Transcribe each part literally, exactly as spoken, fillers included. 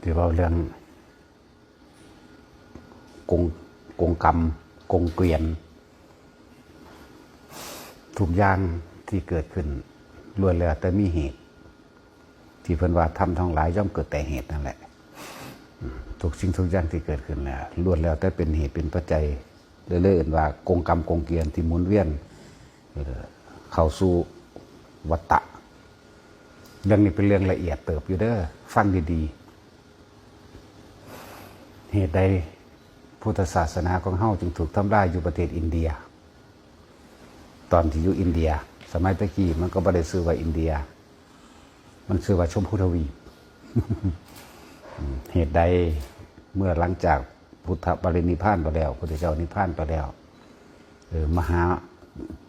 ที่เว้าเรื่องกงกงกรรม กงเกวียน ทุกอย่างที่เกิดขึ้นล้วนแล้วแต่มีเหตุ ที่เพิ่นว่าธรรมทั้งหลายย่อมเกิดแต่เหตุนั่นแหละ ทุกสิ่งทุกอย่างที่เกิดขึ้นแล้วล้วนแล้วแต่เป็นเหตุเป็นปัจจัย เลยเอิ้นว่ากงกรรมกงเกวียนที่หมุนเวียน เอ่อเข้าสู่วัฏฏะ เรื่องนี้เป็นเรื่องละเอียดเติบอยู่เด้อ ฟังดีๆ เหตุใดพุทธศาสนาของเฮาจึงถูกทำลายอยู่ประเทศอินเดีย ตอนที่อยู่อินเดีย สมัยตะกี้มันก็บ่ได้ชื่อว่าอินเดีย มันชื่อว่าชมพูทวีป เหตุใดเมื่อหลังจากพุทธปรินิพพานไปแล้ว พุทธเจ้านิพพานไปแล้ว เออ มหา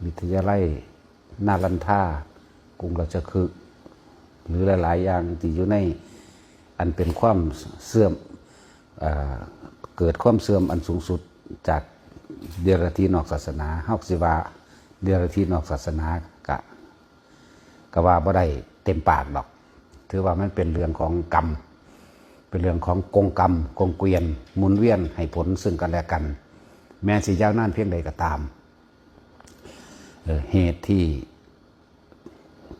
วิทยาลัยนาลันทา กรุงราชคฤห์ หรือหลายๆอย่างที่อยู่ในอันเป็นความเสื่อม เอ่อ เกิดความเสื่อมอันสูงสุดจากเดรัจฉีนอกศาสนา เฮาสิว่าเดรัจฉีนอกศาสนากะ ก็ว่าบ่ได้เต็มปากดอก ถือว่ามันเป็นเรื่องของกรรม เป็นเรื่องของกงกรรม กงเกวียน หมุนเวียนให้ผลซึ่งกันและกัน แม้นสิยาวนานเพียงใดก็ตาม เอ่อ เหตุที่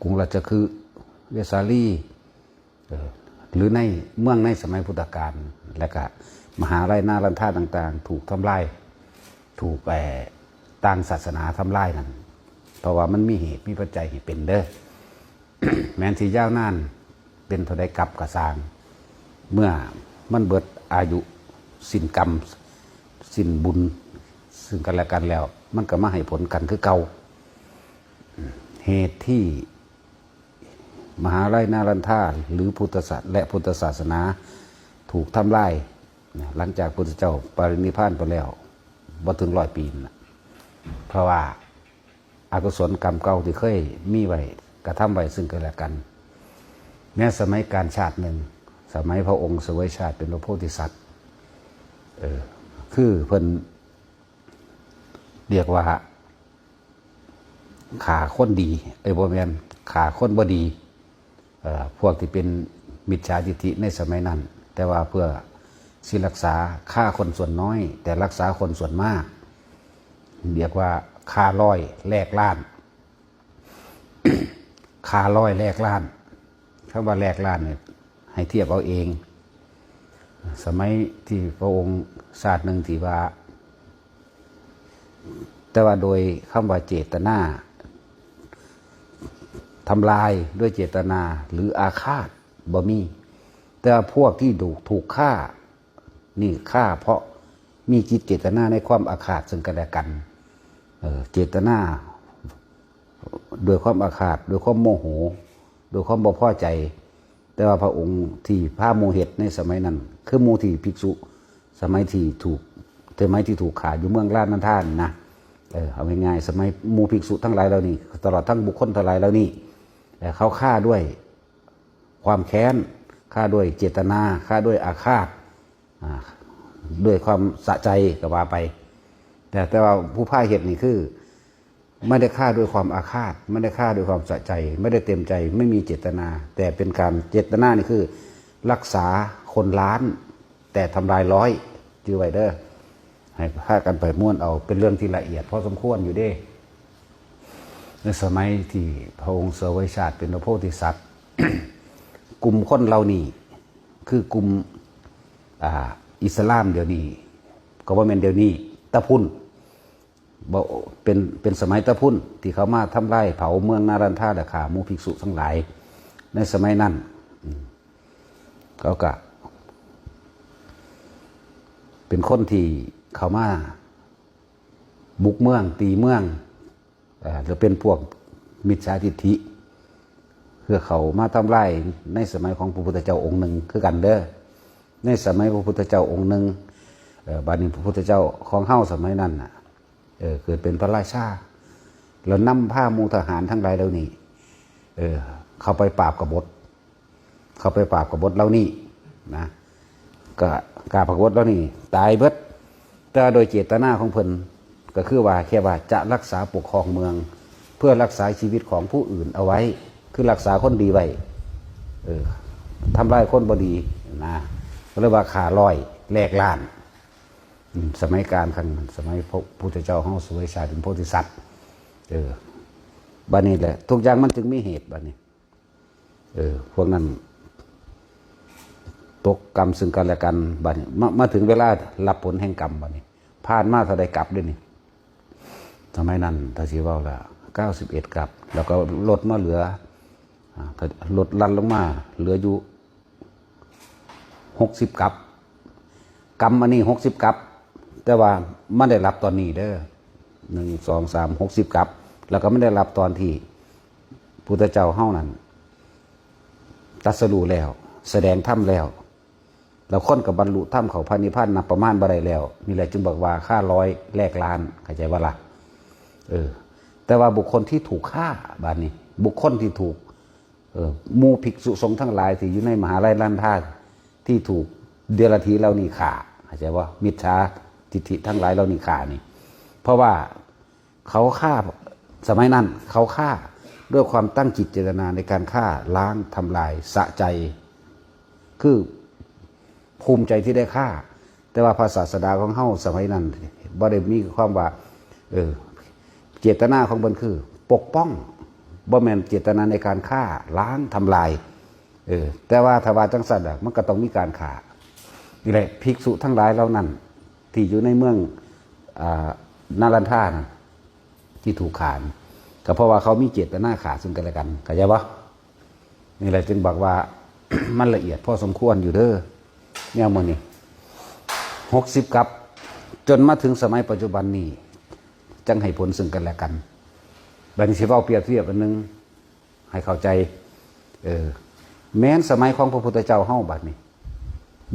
กรุงราชคฤห์ เวสาลี เอ่อ หรือในเมืองในสมัยพุทธกาล และก็มหาลัยนาลันทาต่างๆ ถูกทำลาย ถูก เอ่อ ต่างศาสนาทำลายนั่น เพราะว่ามันมีเหตุมีปัจจัยให้เป็นเด้อ แม้นสิยาวนานเป็นเท่าใดกัปกะซ่าง เมื่อมันเบิดอายุสิ้นกรรม สิ้นบุญ ซึ่งกันและกันแล้ว มันก็มาให้ผลกันคือเก่า เหตุที่มหาลัยนาลันทา หรือพุทธศาส และพุทธศาสนา ถูกทำลายนะ หลังจากพุทธเจ้าปรินิพพานไปแล้ว บ่ถึงร้อยปีนั่นล่ะ เพราะว่าอกุศลกรรมเก่าที่เคยมีไว้ กระทำไว้ซึ่งกันและกัน แม้สมัยกาลชาติหนึ่ง สมัยพระองค์เสวยชาติเป็นพระโพธิสัตว์ เออ คือเพิ่นเรียกว่า ฆ่าคนดี เอ้ย บ่แม่น ฆ่าคนบ่ดี เอ่อ พวกที่เป็นมิจฉาทิฏฐิในสมัยนั้น แต่ว่าเพื่อสิรักษาฆ่าคนส่วนน้อย แต่รักษาคนส่วนมาก เรียกว่าฆ่าร้อยแลกล้าน ฆ่าร้อยแลกล้าน คำว่าแลกล้านเนี่ย ให้เทียบเอาเอง สมัยที่พระองค์ชาติหนึ่งที่ว่า แต่ว่าโดยคำว่าเจตนา ทำลายด้วยเจตนาหรืออาฆาตบ่มี แต่ว่าพวกที่ถูก ถูกฆ่า นี่ฆ่าเพราะมีจิตเจตนาในความอาฆาตซึ่งกันและกัน เออ เจตนา ด้วยความอาฆาต ด้วยความโมโห ด้วยความบ่พอใจ แต่ว่าพระองค์ที่พาหมู่เฮ็ดในสมัยนั้น คือหมู่ที่ภิกษุ สมัยที่ถูก สมัยที่ถูกฆ่าอยู่เมืองลานันทานะ เออ เอาง่ายๆ สมัยหมู่ภิกษุทั้งหลายเหล่านี้ ตลอดทั้งบุคคลทั้งหลายเหล่านี้ เอ่อ เขาฆ่าด้วยความแค้น ฆ่าด้วยเจตนา ฆ่าด้วยอาฆาต อ่า ด้วยความสะใจก็ว่าไป แต่ แต่ว่าผู้พาเฮ็ดนี่คือ ไม่ได้ฆ่าด้วยความอาฆาต ไม่ได้ฆ่าด้วยความสะใจ ไม่ได้เต็มใจ ไม่มีเจตนา แต่เป็นการ เจตนานี่คือ รักษาคนล้าน แต่ทำลายร้อย จื่อไว้เด้อ ให้พากันไปม้วนเอา เป็นเรื่องที่ละเอียดพอสมควรอยู่เด้ ในสมัยที่พระองค์เสวยชาติเป็นพระโพธิสัตว์ กลุ่มคนเหล่านี้ คือกลุ่ม อ่า อิสลามเดี๋ยวนี้ ก็บ่แม่นเดี๋ยวนี้ ตะพุ้น บ่ เป็น เป็นสมัยตะพุ้นที่เขามาทำลายเผาเมืองนารันทาและฆ่าหมู่ภิกษุทั้งหลาย ในสมัยนั้น อืม เขาก็ เป็นคนที่เข้ามาบุกเมือง ตีเมือง เอ่อ หรือเป็นพวกมิจฉาทิฏฐิ เพื่อเข้ามาทำลายในสมัยของพระพุทธเจ้าองค์หนึ่งคือกันเด้อ ในสมัยพระพุทธเจ้าองค์หนึ่ง เอ่อ บัดนี้พระพุทธเจ้าของเฮาสมัยนั้นน่ะ เออ เกิดเป็นพระราชา แล้วนำพาหมู่ทหารทั้งหลายเหล่านี้ เออ เข้าไปปราบกบฏ เข้าไปปราบกบฏเหล่านี้นะ ก็กบฏเหล่านี้ตายเบิด แต่โดยเจตนาของเพิ่น ก็คือว่าแค่ว่าจะรักษาปกครองเมือง เพื่อรักษาชีวิตของผู้อื่นเอาไว้ คือรักษาคนดีไว้ เออ ทำลายคนบ่ดีนะ เรียกว่าฆ่าร้อยแลกล้าน อืม สมัยกาลครั้งนั้น สมัยพระพุทธเจ้าเฮาเสวยชาติเป็นโพธิสัตว์ เออ บัดนี้แหละ ทุกอย่างมันจึงมีเหตุบัดนี้ เออ พวกนั้น ตกกรรมซึ่งกันและกัน บัดนี้ มา มาถึงเวลารับผลแห่งกรรมบัดนี้ ผ่านมาเท่าใดกัปเด้นี่ สมัยนั้น ถ้าสิเว้าละ เก้าสิบเอ็ดกัป แล้วก็ลดมาเหลือ อ่า ลดหลั่นลงมา เหลืออยู่ หกสิบกัป กัปอันนี้หกสิบกัป แต่ว่ามันได้รับตอนนี้เด้อ หนึ่ง สอง สาม หกสิบกัป แล้วก็มันได้รับตอนที่พุทธเจ้าเฮานั้นตรัสรู้แล้ว แสดงธรรมแล้ว แล้วคนก็บรรลุธรรมเข้าพระนิพพานนับประมาณบ่ได้แล้ว นี่แหละจึงบอกว่าฆ่าร้อยแลกล้าน เข้าใจบ่ล่ะ เออ แต่ว่าบุคคลที่ถูกฆ่า บัดนี้ บุคคลที่ถูก เออ หมู่ภิกษุสงฆ์ทั้งหลายที่อยู่ในมหาลัยนันทา ที่ถูกเดรัจฉีเหล่านี้ฆ่า เข้าใจบ่ มิจฉาทิฏฐิทั้งหลายเหล่านี้ฆ่านี่ เพราะว่าเขาฆ่า สมัยนั้นเขาฆ่าด้วยความตั้งจิตเจตนาในการฆ่าล้างทำลายสะใจ คือภูมิใจที่ได้ฆ่า แต่ว่าพระศาสดาของเฮาสมัยนั้นบ่ได้มีความว่า เออ เจตนาของเพิ่นคือปกป้อง บ่แม่นเจตนาในการฆ่าล้างทำลาย เออ แต่ว่าถ้าว่าจังซั่นน่ะ มันก็ต้องมีการฆ่า นี่แหละ ภิกษุทั้งหลายเหล่านั้น ที่อยู่ในเมือง อ่า นาลันทานะ ที่ถูกฆ่าน่ะ ก็เพราะว่าเขามีเจตนาฆ่าซึ่งกันและกัน เข้าใจบ่ นี่แหละจึงบอกว่า มันละเอียดพอสมควรอยู่เด้อ แนวมื้อนี้ หกสิบกัป จนมาถึงสมัยปัจจุบันนี้ จังให้ผลซึ่งกันและกัน บัดนี้สิเว้าเปรียบเทียบอันหนึ่ง ให้เข้าใจ เออ แม้นสมัยของพระพุทธเจ้าเฮาบัดนี้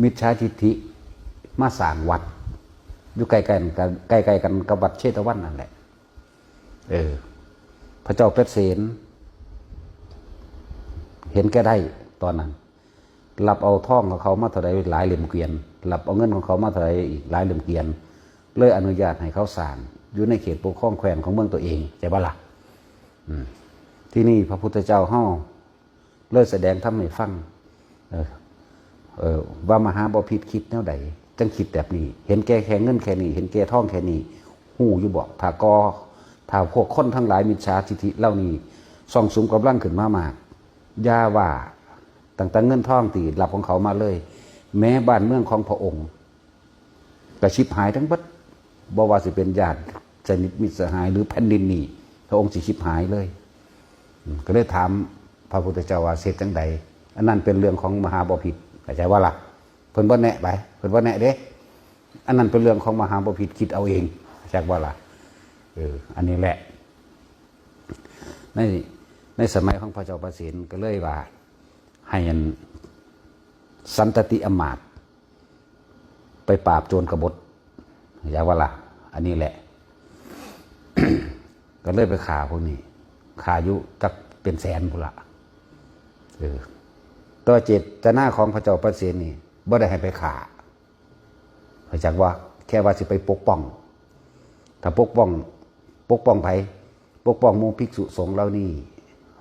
มิจฉาทิฏฐิมาสร้างวัด อยู่ใกล้ๆกัน ใกล้ๆกันกับวัดเชตวันนั่นแหละ เออ พระเจ้าเปเสน เห็นแก่ได้ตอนนั้น รับเอาทองของเขามาเท่าใดหลายเหลี่ยมเกวียน รับเอาเงินของเขามาเท่าใดอีกหลายเหลี่ยมเกวียน เลยอนุญาตให้เขาสร้างอยู่ในเขตปกครองแคว้นของเมืองตัวเอง ใช่ปะล่ะ อืม ที่นี่พระพุทธเจ้าเฮาเลยแสดงธรรมให้ฟัง เออ เออ ว่ามหาบพิตรคิดแนวใด จังคิดแบบนี้ เห็นแก่แค่เงินแค่นี้ เห็นแก่ทองแค่นี้ ฮู้อยู่บ่ ถ้าก่อ ถ้าพวกคนทั้งหลายมิจฉาทิฏฐิเหล่านี้ ซ่องสุมกำลังขึ้นมามาก อย่าว่าตั้งแต่เงินทองที่รับของเขามาเลย แม้บ้านเมืองของพระองค์ ก็ชิบหายทั้งเบิด บ่ว่าสิเป็นญาติสนิทมิตรสหายหรือแผ่นดินนี้ พระองค์สิชิบหายเลย อืม ก็เลยถามพระพุทธเจ้าว่า เฮ็ดจั่งใด อันนั้นเป็นเรื่องของมหาบพิตร เข้าใจบ่ล่ะ เพิ่นบ่แนะไป เพิ่นบ่แนะเด้ อันนั้นเป็นเรื่องของมหาบพิตร คิดเอาเอง เข้าใจบ่ล่ะ เออ อันนี้แหละ ใน ในสมัยของพระเจ้าประเสนก็เลยว่า ให้อันสันตติอำมาตย์ ไปปราบโจรกบฏ เข้าใจบ่ล่ะ อันนี้แหละ ก็เลยไปฆ่าพวกนี้ ฆ่าอยู่จักเป็นแสนพุ้นละ เออ แต่ว่าเจตนาของพระเจ้าประเสนนี่ บ่ได้ให้ไปฆ่า เข้าใจว่า แค่ว่าสิไปปกป้อง ถ้าปกป้อง ปกป้องไผ ปกป้องหมู่ภิกษุสงฆ์เหล่านี้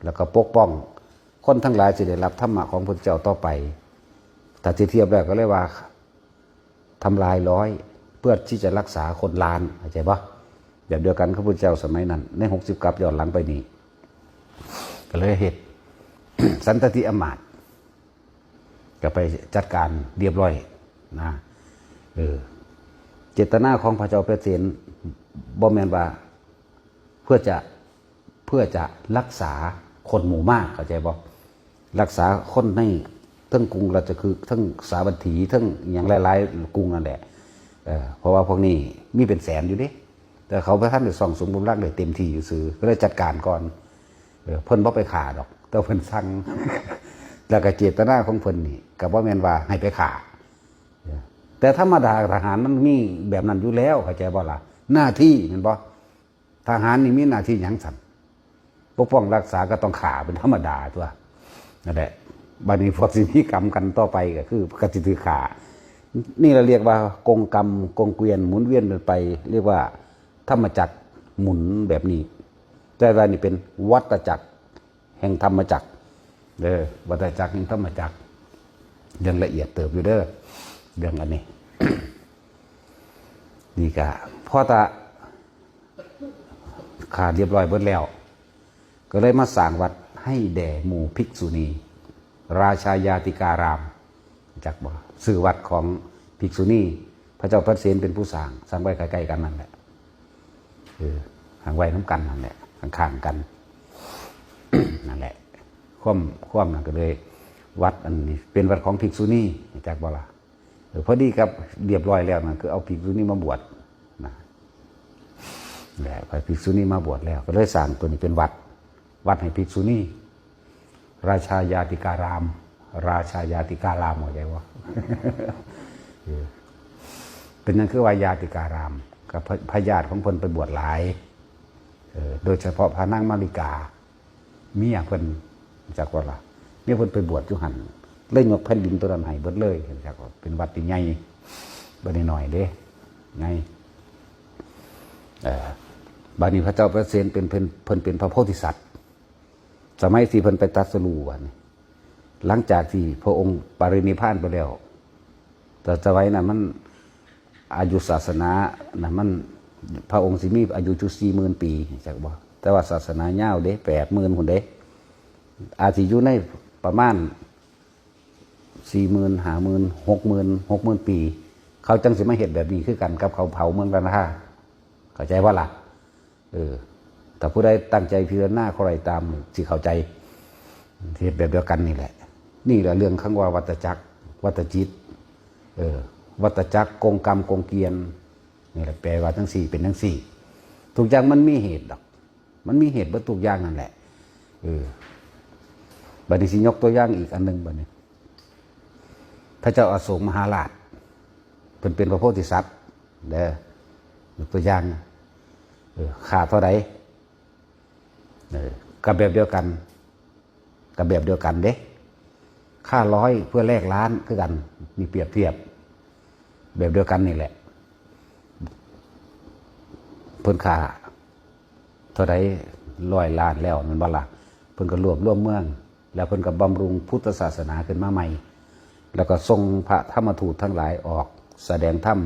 แล้วก็ปกป้องคนทั้งหลายสิได้รับธรรมะของพระพุทธเจ้าต่อไป ถ้าสิเทียบแล้วก็เลยว่า ทำลายร้อย เพื่อที่จะรักษาคนล้าน เข้าใจปะ แบบเดียวกันกับพระพุทธเจ้าสมัยนั้น ในหกสิบกัปย้อนหลังไปนี่ ก็เลยเฮ็ด สันตติอำมาตย์ ก็ไปจัดการเรียบร้อยนะ เออ เจตนาของพระเจ้าเปเสนบ่แม่นว่า เพื่อจะ เพื่อจะรักษาคนหมู่มาก เข้าใจบ่ รักษาคนในเทั้งกรุงราชคฤห์ เทั้งสาวัตถี เทั้งอหย่างหลายๆกรุงนั่นแหละ เออ เพราะว่าพวกนี้มีเป็นแสนอยู่เด้ แต่เขาบ่ทันได้ซ่องสุมกำลังได้เต็มที่ซื่อ ก็เลยจัดการก่อน เออ เพิ่นบ่ไปฆ่าดอก แต่เพิ่นสั่ง แล้วก็เจตนาของเพิ่นนี่ ก็บ่แม่นว่าให้ไปฆ่า เออ แต่ธรรมดาทหารมันมีแบบนั้นอยู่แล้ว เข้าใจบ่ล่ะ หน้าที่แม่นบ่ ทหารนี่มีหน้าที่หยังซั่น ปกป้องรักษาก็ต้องฆ่าเป็นธรรมดาตั๊ว นั่นแหละ บัดนี้พวกสิมีกรรมกันต่อไปก็คือ ก็สิถือฆ่า นี่เราเรียกว่ากงกรรมกงเกวียนหมุนเวียนกันไป เรียกว่าธรรมจักรหมุนแบบนี้ แต่ว่านี่เป็นวัฏจักรแห่งธรรมจักร เด้อ วัฏจักรแห่งธรรมจักร เรื่องละเอียดเติบอยู่เด้อ เรื่องอันนี้ นี่กะพอตะขาดเรียบร้อยเบิดแล้ว ก็เลยมาสร้างวัดให้แด่หมู่ภิกษุณี ราชายาติการาม จักบ่ ชื่อวัดของภิกษุณี พระเจ้าพระเสนเป็นผู้สร้าง สร้างไว้ใกล้ๆกันนั่นแหละ เออสร้างไว้น้ำกันนั่นแหละ ข้างๆกัน นั่นแหละ ความความนั่นก็เลย วัดอันนี้เป็นวัดของภิกษุณี จักบ่ล่ะ เออ พอดีกับเรียบร้อยแล้วนั่นคือเอาภิกษุณีมาบวชนะ แหละ พอภิกษุณีมาบวชแล้ว ก็เลยสร้างตัวนี้เป็นวัด วัดให้ภิกษุณี ราชายาติการาม ราชายาติการาม เข้าใจบ่ เออ เป็นหยังคือว่ายาติการาม กับพระ พระญาติของเพิ่นไปบวชหลาย เออ โดยเฉพาะพระนางมาริกา เมียเพิ่น จักบ่ล่ะ เมียเพิ่นไปบวชอยู่หั่น เลยยกแผ่นดินตัวนั้นให้เบิดเลย จักบ่ เป็นวัดที่ใหญ่ บ่ได้น้อยเด้ ใหญ่ เอ่อ บัดนี้พระเจ้าพระเสนเป็น เพิ่น เพิ่นเป็นพระโพธิสัตว์ สมัยที่เพิ่นไปตรัสรู้บัดนี้ หลังจากที่พระองค์ปรินิพพานไปแล้ว แต่สมัยนั้นมัน อายุศาสนานะมัน พระองค์สิมีอายุอยู่สี่หมื่นปี จักบ่ แต่ว่าศาสนายาวเด้ แปดหมื่นพุ้นเด้ อาจสิอยู่ในประมาณสี่หมื่น ห้าหมื่น หกหมื่น หกหมื่นปี เขาจังสิมาเฮ็ดแบบนี้คือกันกับเขาเผาเมืองล้านนา เข้าใจบ่ล่ะ เออ ถ้าผู้ใดตั้งใจพิจารณาเข้าไปตาม สิเข้าใจ เฮ็ดแบบเดียวกันนี่แหละ นี่แหละเรื่องคำว่าวัฏจักร วัฏจิต เออ วัฏจักร กงกรรม กงเกวียน นี่แหละแปลว่าจั่งซี้ เป็นจั่งซี้ ทุกอย่างมันมีเหตุดอก มันมีเหตุเบิดทุกอย่างนั่นแหละ เออ บัดนี้สิยกตัวอย่างอีกอันหนึ่งบัดนี้ พระเจ้าอโศกมหาราช เพิ่นเป็นพระโพธิสัตว์ เด้อ ยกตัวอย่างนะ เออ ฆ่าเท่าใด เออ ก็แบบเดียวกัน ก็แบบเดียวกันเด้ ฆ่าร้อยเพื่อแลกล้านคือกัน นี่เปรียบเทียบ แบบเดียวกันนี่แหละ เพิ่นฆ่าเท่าใด ร้อยล้านแล้วแม่นบ่ล่ะ เพิ่นก็รวบรวมเมือง แล้วเพิ่นก็บำรุงพุทธศาสนาขึ้นมาใหม่ แล้วก็ส่งพระธรรมทูตทั้งหลายออกแสดงธรรม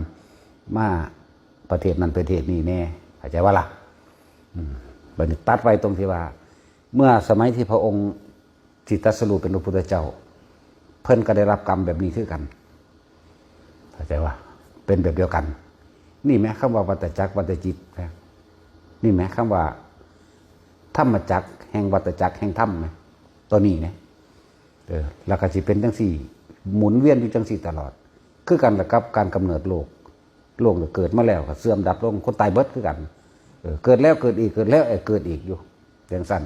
มาประเทศนั้นประเทศนี้แน่ เข้าใจบ่ล่ะ อืม บัดนี้ตัดไว้ตรงที่ว่า เมื่อสมัยที่พระองค์ที่ตรัสรู้เป็นพระพุทธเจ้า เพิ่นก็ได้รับกรรมแบบนี้คือกัน เข้าใจบ่ เป็นแบบเดียวกัน นี่แหมคำว่าวัฏจักร วัฏจิตนะ นี่แหมคำว่าธรรมจักรแห่งวัฏจักรแห่งธรรมนะ ตัวนี้นะ เออ แล้วก็สิเป็นจั่งซี้ หมุนเวียนอยู่จั่งซี้ตลอด คือกันล่ะกับการกำเนิดโลก โลกเนี่ยเกิดมาแล้วก็เสื่อมดับลง คนตายเบิดคือกัน เออ เกิดแล้วเกิดอีก เกิดแล้วเกิดอีกอยู่ จั่งซั่น